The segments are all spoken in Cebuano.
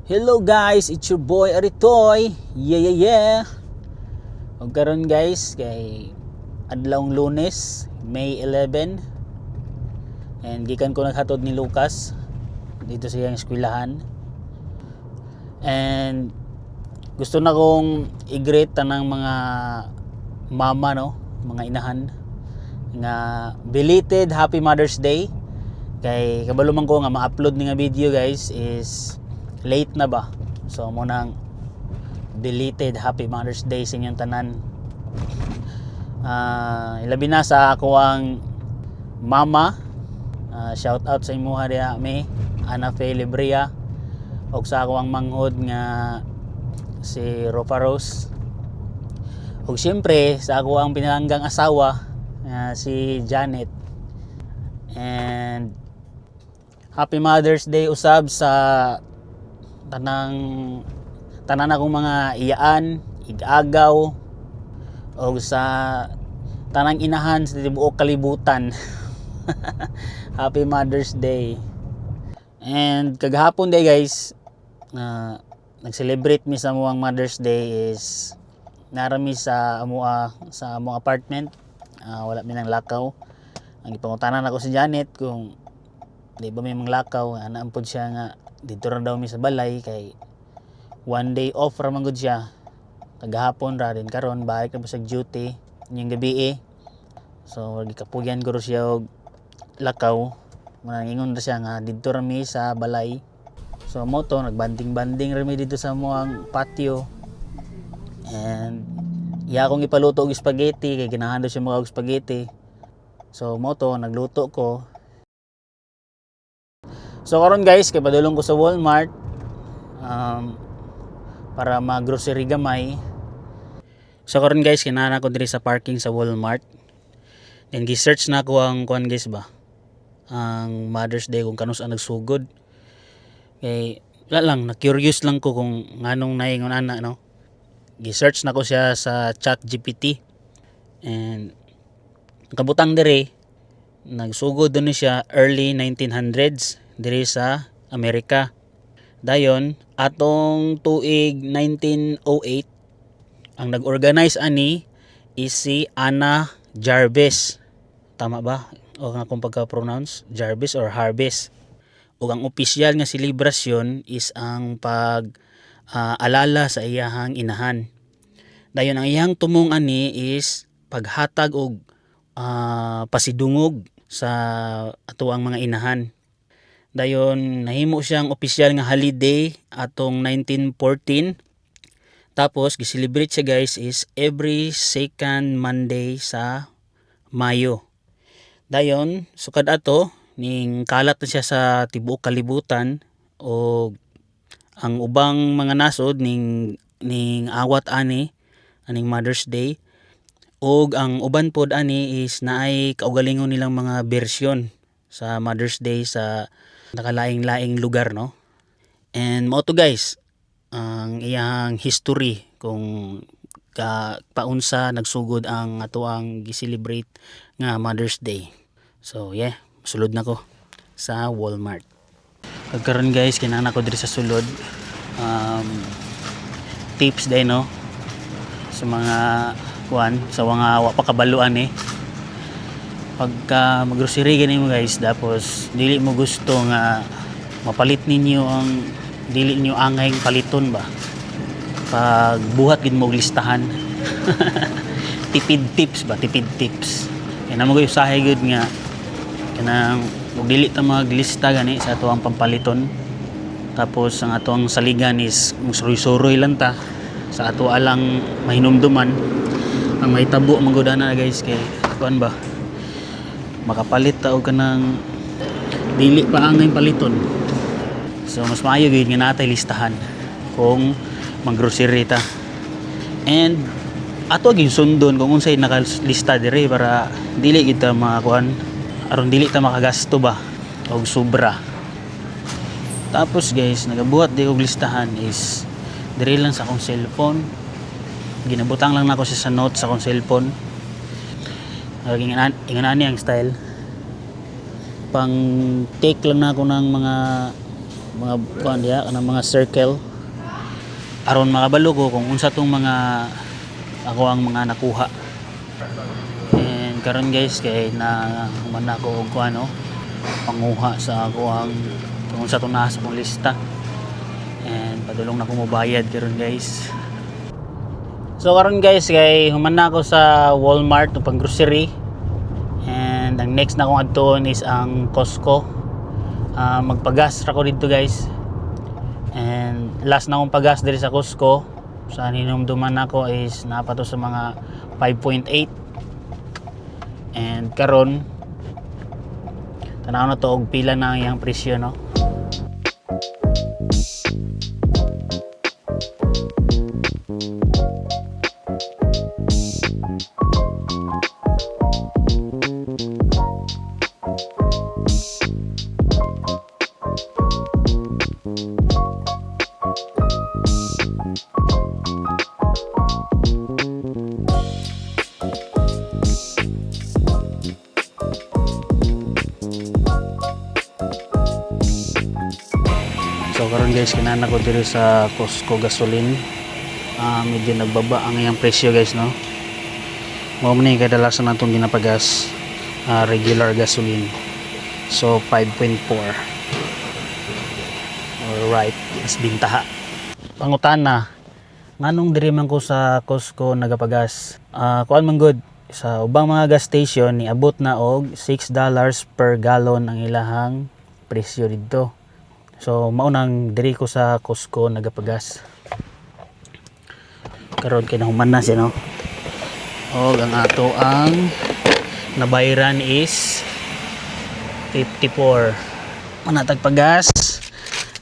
Hello guys, it's your boy Aritoy. Yeah. Ug karon guys, kay adlawng Lunes, May 11. And gikan ko naghatod ni Lucas dito sa iyang eskwelahan. And gusto na kong i-greet tanang mga mama, no, mga inahan nga belated Happy Mother's Day, kay kabalo man ko nga ma-upload ni nga video, guys, is late na ba. So mao nang belated Happy Mother's Day sa inyong tanan. Ilabi na sa akoang mama. Shout out sa imuha diha, me Ana Fe Libria, ug sa akoang manghod nga si Rofa Rose, ug siyempre sa akoang pinalanggang asawa nga si Janet. And Happy Mother's Day usab sa tanang tanan akong mga iyaan, igagaw, o sa tanang inahan sa tibuok kalibutan. Happy Mother's Day. And kagahapon day guys, na nag-celebrate mi sa amuang Mother's Day is naa ra mi sa amua, sa among apartment. Wala mi nang lakaw. Ang ipangutanan ako si Janet kung di ba may manglakaw, ana pod siya nga dito ra daw mi sa balay kay one day off ra man gud siya. Kagahapon ra din, karon balik na po sa duty inyong gabi eh. So gikapuyan ko ro siya og lakaw. Mao ingon ra siya nga didto ra mi sa balay. So mao to, nagbanding-banding ra mi dito sa amuang patio. And iya akong ipaluto og spaghetti kay ganahan daw siya og spaghetti. So mao to, nagluto ko. So karon guys, kay padulong ko sa Walmart para mag-grocery gamay. So karon guys, kinahanglan ko diri sa parking sa Walmart. Then gi-search na ako ang kuan guys ba. Ang Mother's Day, kung kanus ang nagsugod. Kay wala lang, na-curious lang ko kung nganong naingon ana, no. Gi-search na ko siya sa Chat GPT. And kabutang diri, nagsugod ni siya early 1900s diri sa Amerika. Dayon atong tuig 1908, ang nag-organize ani is si Anna Jarvis. Tama ba? O nga akong pagka-pronounce? Jarvis or Harvis? Ug ang opisyal nga selebrasyon is ang pag alala sa iyahang inahan. Dayon ang iyang tumong ani is paghatag og pasidungog sa atoang mga inahan. Dayon nahimo siyang opisyal nga holiday atong 1914. Tapos gi-celebrate siya guys is every second Monday sa Mayo. Dayon sukad ato ning kalat na siya sa tibuok kalibutan o ang ubang mga nasod ning awat ani aning Mother's Day, ug ang uban pod ani is naay kaugalingon nilang mga bersyon sa Mother's Day sa nakalaing-laing lugar, no. And mao to guys ang iyang history kung ka paunsa nagsugod ang atoang gi-celebrate nga Mother's Day. So yeah, sulod na ko sa Walmart. Pagkaron guys, kinahanglan ko diri sa sulod. Tips din, no, sa mga kuan, sa mga wa pa kabaluan eh. Pagka maggrocery gani mo guys, tapos dili mo gusto nga mapalit ninyo ang dili niyo angay paliton ba, pag buhat gid mo og listahan. Tipid tips ba, tipid tips. Kaya namo usahay gud nga kanang ug dili ta maglista gani sa atoang pampaliton, tapos ang atoang saligan is suroy-suroy lang ta sa ato alang mahinumduman. Ang mahitabo man gud ana guys kay kuan ba, makapalit ta og kanang dili pa angay paliton. So mas maayo gyud nga natay listahan kung maggrocery ta and ato gyud sundon kung unsay nakalista diri para dili kita makakuan, aron dili ta makagasto ba og sobra. Tapos guys, nagabuhat di og listahan is diri lang sa akong cellphone. Ginabutang lang nako siya sa notes sa akong cellphone. Ingon ani ang style, pang take lang nako ng mga Mga kuan diha, kanang mga circle aron makabalo ko kung unsa tong mga ako ang mga nakuha. And karon guys, kay na human na ako og kuan, no, panguha sa ako ang kung unsa tong naa sa akong lista. And padulong na ko mobayad karon, guys. So karon guys, kay human na ako sa Walmart o pang grocery. And ang next na akong adtuon is ang Costco. Magpagas ra ko dito, guys. And last na akong pagas diri sa Costco sa hinumduman nako is naa pa to sa mga 5.8. And karon, tanaw na to og pila na ang iyang presyo, no. So karon guys, kinana ko diri sa Costco gasoline. Medyo nagbaba ang iyang presyo, guys, no. Mao man ni kadalasan natong ginapagas, regular gasoline. So 5.4. Alright, mas bintaha. Pangutana, nganong diri man ko sa Costco nagapagas? Kuan man gud, sa ubang mga gas station niabot na og $6 per gallon ang ilahang presyo didto. So mao nang diri ko sa Costco nagapagas. Karon kay nahuman na siya, no. Og ang ato ang nabayaran is 54. Manatag pagas.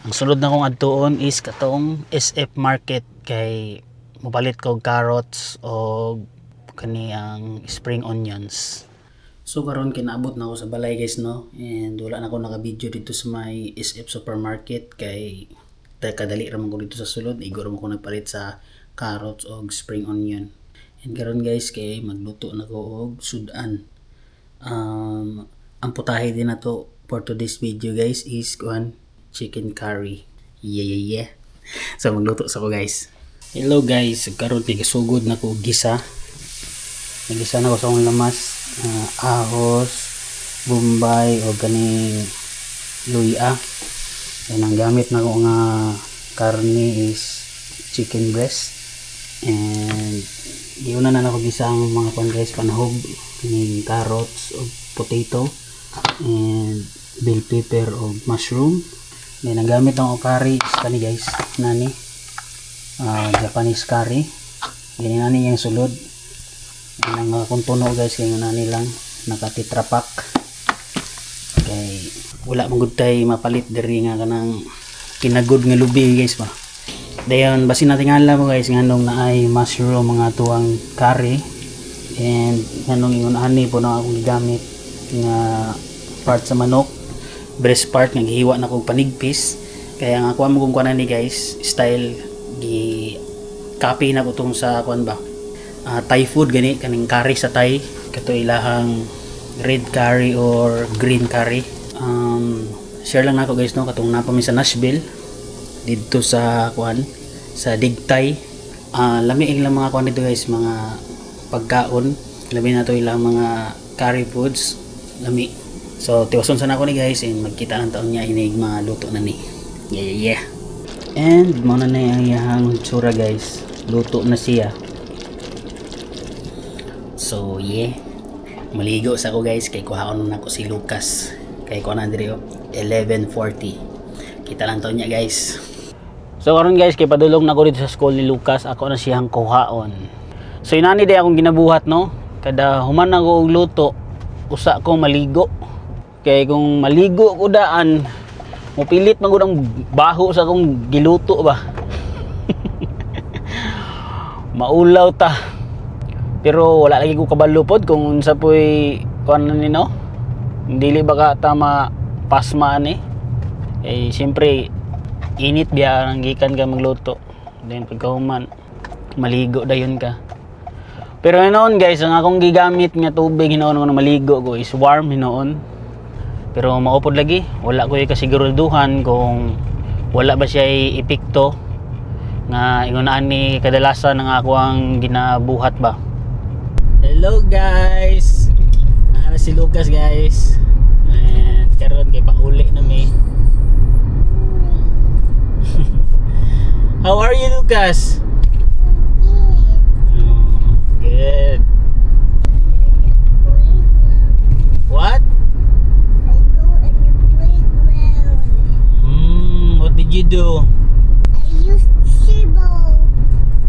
Ang sunod na kong adtuon is katong SF Market kay mopalit ko og carrots o kani ang spring onions. So karon kinaabot na ako sa balay, guys, no. And wala na ako naka-video dito sa may SF Supermarket kay kadali ra man ko dito sa sulod, igo ra man ko nagpalit sa carrots og spring onion. And karon guys, kay magluto na ko og sudan. Ang putahe din nato for today's video, guys, is kuan, chicken curry. Yeah. So magluto sa ko, guys. Hello guys, karon kay gasugod na ko og gisa. Nagisa na ko sa akong lamas, ahos, bombay o kaning luya. Yan ang gamit na ko nga karne is chicken breast. And giuna na nako gisa ang mga kuan guys, panahog, kaning carrots o potato and bell pepper o mushroom. Then ang gamit ng curry is kani guys, nani, Japanese curry. Gani nani yung sulod. Yan ang akong tuno guys, kay nani lang naka-Tetra Pak. Kay wala man gud tay mapalit diri nga kanang kinagod nga lubi guys ba. Dayon basin natin alam mo guys nganong naay mushroom mga tuang curry and nganong ingon ani po na akong gigamit nga part sa manok, breast part nga gihiwa na kog panigpis. Kaya nga kuha mo kung kuan ni guys, style gi copy na ko tong sa kuan ba, Thai food gani, kaning curry sa Thai, kato ilahang red curry or green curry. Share lang nako guys, no, katong naa pa mi sa Nashville didto sa kuan, sa Digtay. Lami ilang mga kuan dito guys, mga pagkaon, labi na to ilang mga curry foods, lami. So tiwason sa nako ni guys and magkita lang taon niya inig maluto na ni. Yeah. And mao na na ang iyahang tsura guys, luto na siya. So yeah, maligo sa ko guys kay kuhaon na ko si Lucas, kay kuha na diri oh, 11:40. Kita lang taon niya guys. So karon guys, kay padulong na ko dito sa school ni Lucas, ako na siyang kuhaon. So inani day akong ginabuhat, no. Kada human ako og luto, usa ko maligo. Kay kung maligo ko daan, mopilit man gud ang baho sa akong giluto ba. Maulaw ta. Pero wala lagi ko kabalo pod kung unsa po'y kuan na ni, no. Dili ba ka tama pasma ani? Eh siyempre init biya ang gikan ka magluto. Then pagkahuman, maligo dayon ka. Pero hinoon guys, ang akong gigamit nga tubig hinoon nga maligo ko is warm hinoon. Pero maupod lagi, wala ko kasiguraduhan kung Wala ba siya epekto nga ingon ni kadalasan ng ako ang ginabuhat ba. Hello guys. Naa si Lucas, guys. And karon kay pauli na mi. How are you, Lucas? Oh, good. What? I go in the playground. What did you do? I use shovel.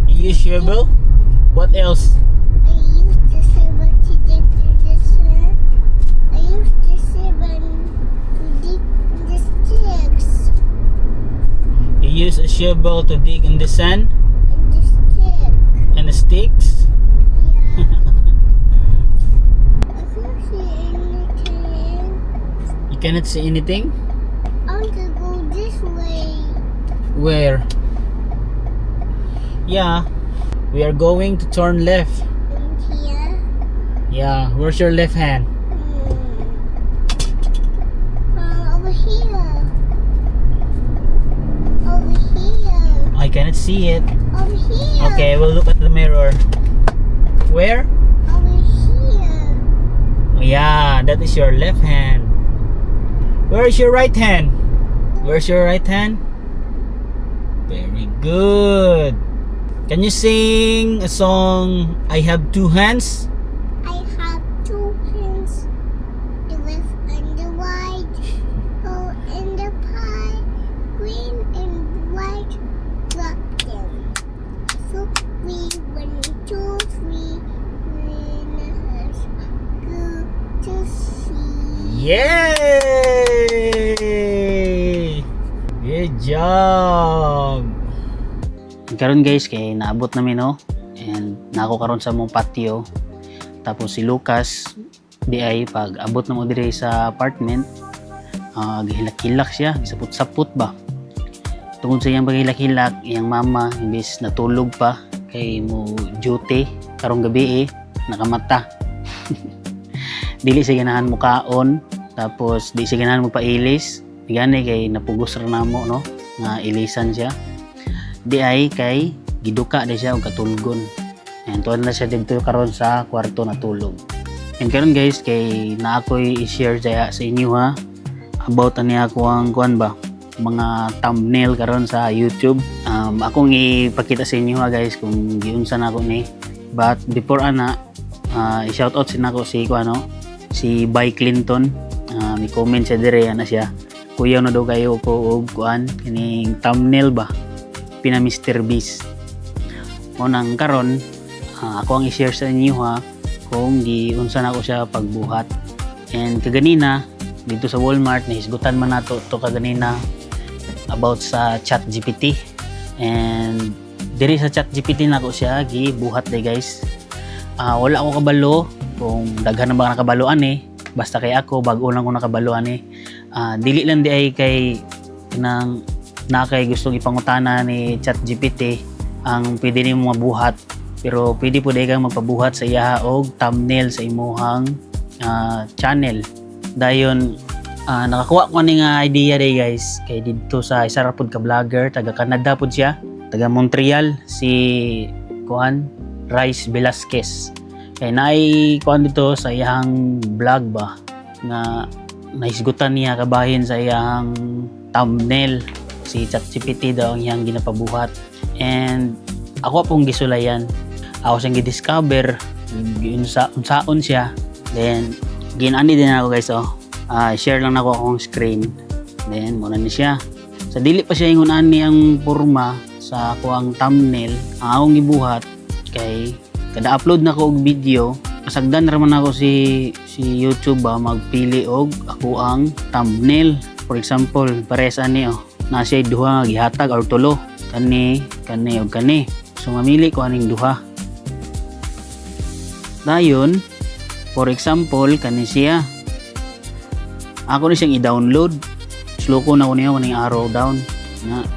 You use shovel? What else? I use the shovel to dig in the sand. I use the shovel to dig in the sticks. You use a shovel to dig in the sand And the stick. And the sticks? Yeah. I can't see anything. You cannot see anything? I want to go this way. Where? Yeah. We are going to turn left. And here. Yeah. Where's your left hand? Over here. Over here. I cannot see it. Over here. Okay, we'll look at the mirror. Where? Over here. Yeah, that is your left hand. Where is your right hand? Where's your right hand? Very good. Can you sing a song, "I Have Two Hands"? I have two hands, the left and the right, hole in the pie, green and white, drop them. So we one, two, three, winners, good to see. Yay! Good job! Karon guys, kay naabot namin, no. And nako karon sa among patio. Tapos si Lucas di ay pag abot na mo diri sa apartment, gihilak-hilak siya, gisapot-sapot ba. Tungod sa iyang paghilak-hilak, iyang mama imbes natulog pa kay mo duty karong gabi eh, nakamata. Dili siya ganahan mo kaon, tapos di siya ganahan mo pailis. Gani kay napugos ra namo, no, nga ilisan siya. Di ay kay giduka di siya og katulgon. And tuan na siya didto karon sa kwarto natulog. And karon guys, kay naa ko'y i-share sa inyo ha, about ani ako ang kuan ba, mga thumbnail karon sa YouTube. Akong ipakita sa inyo ha guys kung giunsa na ako ni. But before ana, i-shout out sin ako si kuan, no, si Bay Clinton. May comment siya dire ana siya. Kuyaw na daw kayo ko og kuan kining thumbnail ba pina Mr. Beast. Mo nang karon ako ang i-share sa inyo ha kung giunsa na ko siya pagbuhat. And kaganina dito sa Walmart, nahisgutan man nato to kaganina about sa Chat GPT. And diri sa Chat GPT nako siya gibuhat day guys. Wala ako kabalo kung daghan na ba nakabaloan eh. Basta kay ako, bag-o lang ko nakabaloan eh. Dili lang di ay kay nang na kay gustong ipangutana ni Chat GPT ang pwede nimo mabuhat, pero pwede po kang magpabuhat sa iyaha og thumbnail sa imuhang channel. Dayon nakakuha ko ni nga idea day guys kay didto sa isa ra pud ka vlogger, taga Canada pud siya, taga Montreal, si kuan Rice Velasquez, kay naay kuan dito sa iyang vlog ba nga nahisgutan niya kabahin sa iyang thumbnail, si ChatGPT daw ang iyang ginapabuhat. And ako pong gisulayan, ako siyang gidiscover giunsa unsaon siya. Then ginani din ako guys, oh. Share lang nako akong screen, then muna ni siya. Sa dili pa siya ingon ani ang porma sa ako ang thumbnail, ang akong gibuhat kay kada upload na ko og video, kasagdan ra man ako si YouTube ba magpili og ako ang thumbnail. For example, pares ani oh, na siya duha nga gihatag or tulo, kani, kani og kani. So mamili ko aning duha. Dayon, for example, kani siya, ako ni siyang i-download. Slow ko na ko niya kaning arrow down na.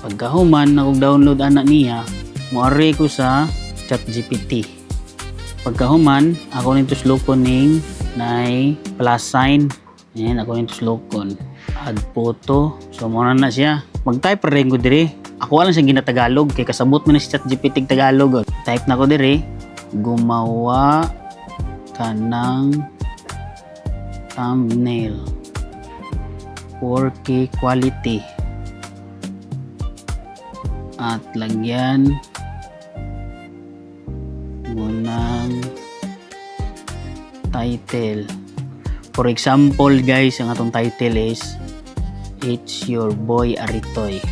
Pagkahuman akong download ana niya, moari ko sa ChatGPT. Pagkahuman, ako nito slukon ning nay plus sign. Ayan, ako nito slukon. Add photo. So mao na siya. Mag-type ra rin ko diri. Ako lang siyang ginatagalog kay kasabot mo na si ChatGPT Tagalog. Type na ko diri. Gumawa ka ng thumbnail 4K quality at lagyan mo ng title. For example, guys, ang atong title is "It's Your Boy Aritoy."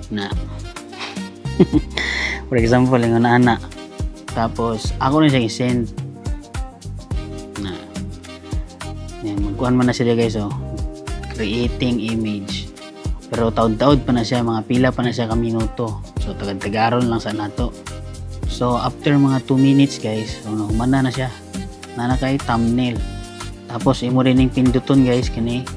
Na. For example, yung ana. Tapos, ako na siya i-send. Na. Yan, magkuhan man na sila, guys, oh. Creating image. Pero taod-taod pa na siya, mga pila pa na siya ka minuto. So, tagad-tagaron lang sa nato. So, after mga 2 minutes, guys, so, nahuman na na siya. Naa na kay thumbnail. Tapos, imo rin yung pinduton, guys, kani.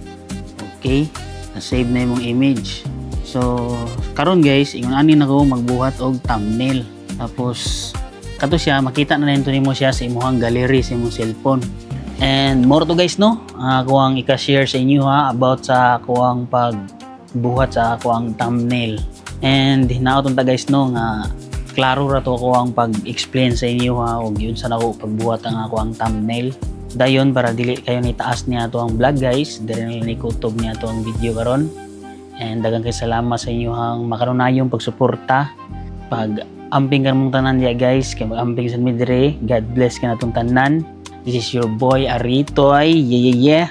Okay. Na-save na imong image. So, karon, guys, ingon ani na ko magbuhat og thumbnail. Tapos, kato siya, makita na nito nimo siya sa imong gallery sa imong cellphone. And more to, guys, no? Ako ang ika-share sa inyo ha about sa ako ang pagbuhat sa ako ang thumbnail. And hinaot ta, guys, no, nga klaro ra to ako ang pag-explain sa inyo ha og yun sa nako pagbuhat ang ako ang thumbnail. Dayon para dili kayo ni taas niya ato ang vlog, guys, diri na lang ni kutob niya ato ang video karon. And daghang kay salamat sa inyong makanunayong pagsuporta. Pag amping kanamong tanan diya, guys, kay mag-amping sa mi diri. God bless kanatong tanan. This is your boy Aritoy. Yeah.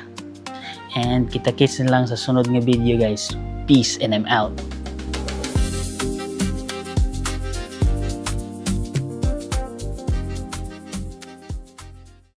And kita-kits na lang sa sunod nga video, guys. Peace and I'm out.